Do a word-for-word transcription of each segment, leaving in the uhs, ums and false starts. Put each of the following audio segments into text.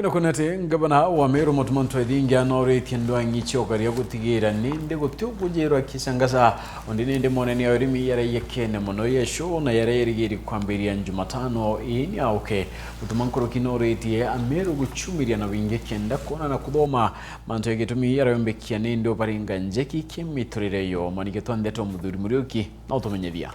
Ino kunati ngavana wa Meru Mutuma M'Ethingia anooritie ndwang'i cia ukaria gutigira nindi guti ukujirwa kicangaca, undi nindi monene ya urimi yaria yekene mono yesho na yaria yerigiri kwambiria Jumatano ii ni auke. Mutuma nkuruki nooritie Ameru guchumiria na wingi kenda kwona na kuthoma mantu ya gitumi yariumbikia nindi ubaringa njeki kimiturire yo. Mwaniki twa ndeto Muthuri Muriuki na utumenyethia.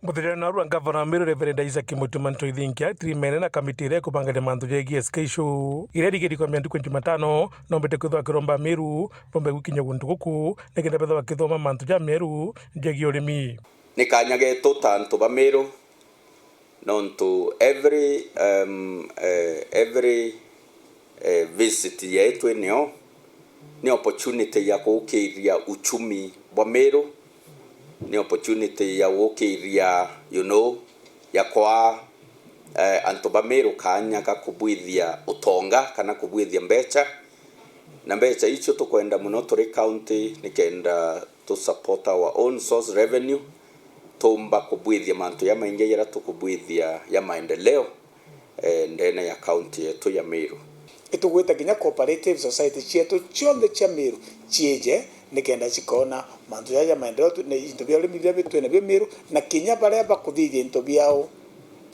Muthenya narua ngavana wa Meru Reverend Isaac Mutuma M'Ethingia atirimene na kamiti iria ikubangania mantu jegie S K show iria irigiri kwambia ntuku ya Jumatano, nombite kwithirwa akiromba Ameru bombe gwikinya guntu guku nikenda bethirwa bakithoma mantu ja Meru jegie urimi. Ni kanya getu ta antu ba Meru, nontu every, um, eh, every eh, visit yetu inio ni opportunity ya gukiria uchumi bwa Meru, ni opportunity ya gukiria, you know, ya kwaa, eh, antu ba Meru kanya ga kubwithia utonga kana kubwithia mbecha. Na mbecha icio tukwenda mono turi county nikenda tu support our own source revenue, tumba kubwithia mantu jamaingi jaria tukubwithia ja maendeleo eh, ndene ya kaunti yetu ya Meru. Itugwita kinya cooperative society cietu cionthe cia Meru ciije nikenda cikoona mantu jaja maendeleo tu-, na into bia urimi biria bi-, twina bio Meru, na kinya baria bakuthithia into biao,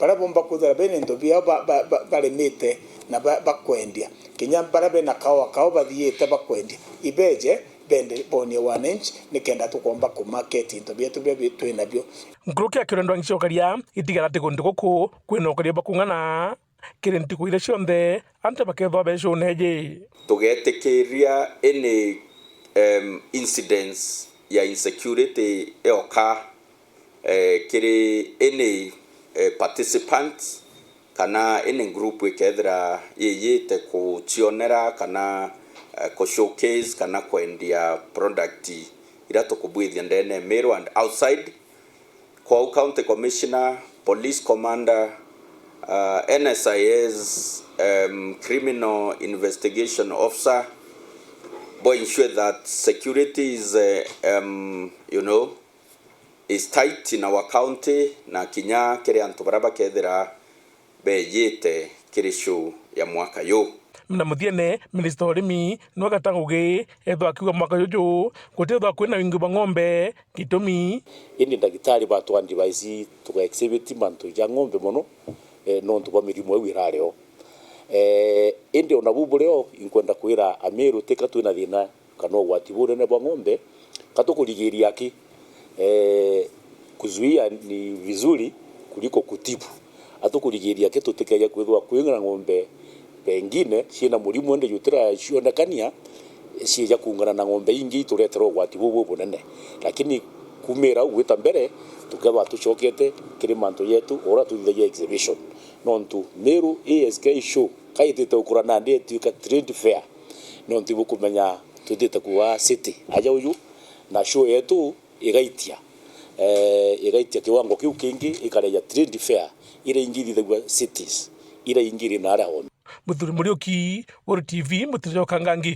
baria bomba kwithira bena into biao ba-, ba-, ba-, barimite na ba-, bakwendia, kinya baria bena kaua kao bathiite bakwendia, ibeje bende bonie wananchi nikenda tukomba ku market into bietu bia bi-, twinabio. Nkuruki ya kirendo ngi cia ukaria itigara ti guntu guku kwina ukaria bwa kung'ana kiri ntuku iria cionthe antu bakethwa becuneji. Tugetikiria any, um, incidents ya insecurity ioka, eh, kiri any, eh, participant kana any group ikethira yiyite kucionera kana, eh, ku showcase kana kwendia product iria tukubwithia ndene Meru and outside. Kwou County Commissioner, Police Commander, uh, N S I S, um, Criminal Investigation Officer, bo ensure that security is, uh, um, you know, is tight in our county, na kinya kiri antu baria bakethira beyite kiri show ya mwaka yu. Na muthiene, minista wa urimi nwe Gata Ngugi ethwa akiuga mwaka juju gutithwa kwina wingi bwa ng'ombe, gitumi. Indi ndagitari batu advise tuga exhibit mantu ja ng'ombe mono, eh, nontu bwa mirimu iu irari o. Eh, indi ona bu buri o, inkwenda kwira Ameru tika twina thina kana ugwati bunene bwa ng'ombe, ka tukurigiria ki? Eh, kuzuia ni vizuri kuliko kutibu. Atukurigiria ki tutikeje kwithirwa kwina ng'ombe pengine ciina murimu indi jutiracionekania, cieja kuungana na ng'ombe ingi ituretera ugwati buu bubunene. Lakini kumira au gwita mbere, tukethwa tucokete kiri mantu yetu uria tuthithagia exhibition. Nontu Meru A S K show kaitite ukura nandi ituika trade fair. Nontu ibukumenya twitite kuwa city. Aja uju na show yetu igaitia, eh, igaitia kiwango kiu kingi, ikareja trade fair iria ingi ithithagua cities, iria ingi iri na aria onthe. Muthuri Muriuki, Weru T V, Mutiri jwa Kangangi.